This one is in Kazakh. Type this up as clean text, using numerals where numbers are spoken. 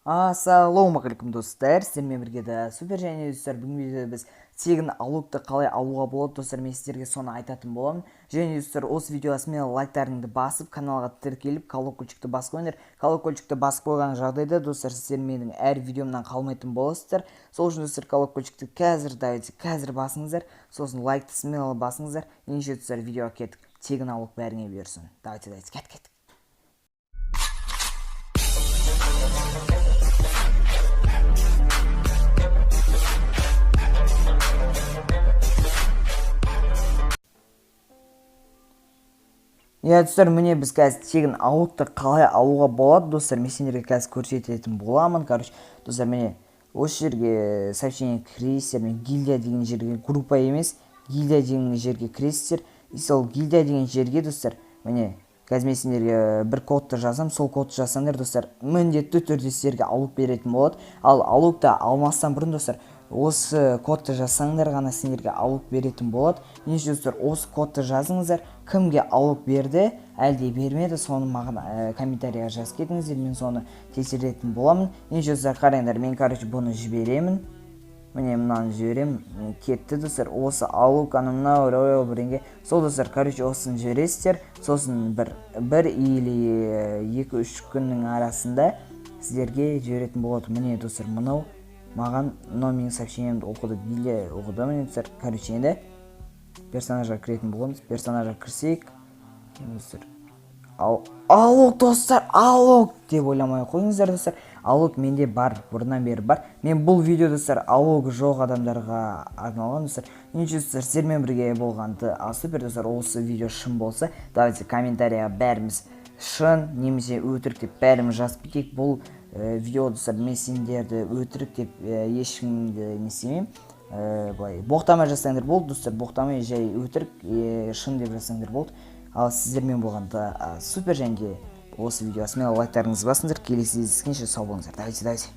Ассалаумағалейкум, достар! Сіздермен бірге да Супер. Және, достар, бүгінгі видеода біз тегін Алокты қалай алуға болады, достар, мен сіздерге соны айтатын боламын. Және, достар, осы видеоға смело лайктарыңды басып, каналға тіркеліп, колокольчикті басып қойыңдар. Колокольчикті басып қойған жағдайда, достар, сіздер менің әр видеомнан қалмайтын боласыздар. Сол үшін, достар, колокольчикті қазір, давайте, қазір басыңыздар, сосын лайкты смело басыңыздар. Ендеше, достар, видеоға кеттік. Тегін Алок бәріңе бұйырсын. Давайте, давайте, кет, кеттік. Иә, достар, міне, біз қазір тегін Алокты қалай алуға болады, достар, мен сендерге қазір көрсететін боламын. Короче, достар, міне, осы жерге сообщение кіресіздер. Міне, гильдия деген жерге, группа емес, гильдия деген жерге кіресіздер. И сол гильдия деген жерге, достар, міне, қазір мен сендерге бір кодты жазамын. Сол кодты жазсаңдар, достар, міндетті түрде сіздерге Алок беретін болады. Ал Алокты алмастан бұрын, достар, осы кодты жазсаңдар ғана сендерге Алок беретін болады. Ендеше, достар, осы кодты жазыңыздар. Кімге Алок берді, әлде бермеді, соны маған комментарийға жазып кетіңіздер, мен соны тексеретін боламын. Ендеше, достар, қараңдар, мен, короче, бұны жіберемін. Міне, мынаны жіберемін. Міне, кетті, достар, осы Алок, ана мынау бірдеңе. Сол, достар, короче, осыны жібересіздер, сосын бір или 2-3 күннің арасында сіздерге жіберетін болады. Міне, достар, мынау маған, мынау менің сообщениемді оқыды, гильдия оқыды. Міне, достар, короче, енді персонажға кіретін боламыз. Персонажға кірсек, достар, ал Алок, достар, Алок деп ойламай қойыңыздар. Достар, Алок менде бар, бұрыннан бері бар. Мен бұл видео, достар, Алок жоқ адамдарға арналған. Достар, ендеше, достар, сіздермен бірге болған а Супер. Достар, осы видео шын болса, давайте комментарийға бәріміз шын немесе өтірік деп бәріміз жазып кетейік. Бұл видео, достар, мен сендерді өтірік деп ешкімді не істемеймін. Былай боқтамай жазсаңдар болды, достар, боқтамай, жай өтірік, шын деп жазсаңдар болды. Ал сіздермен болғанда Супер. Және де осы видеоға смело лайктарыңызды басыңыздар. Келесі кездескенше сау болыңыздар. Давайте, давайте.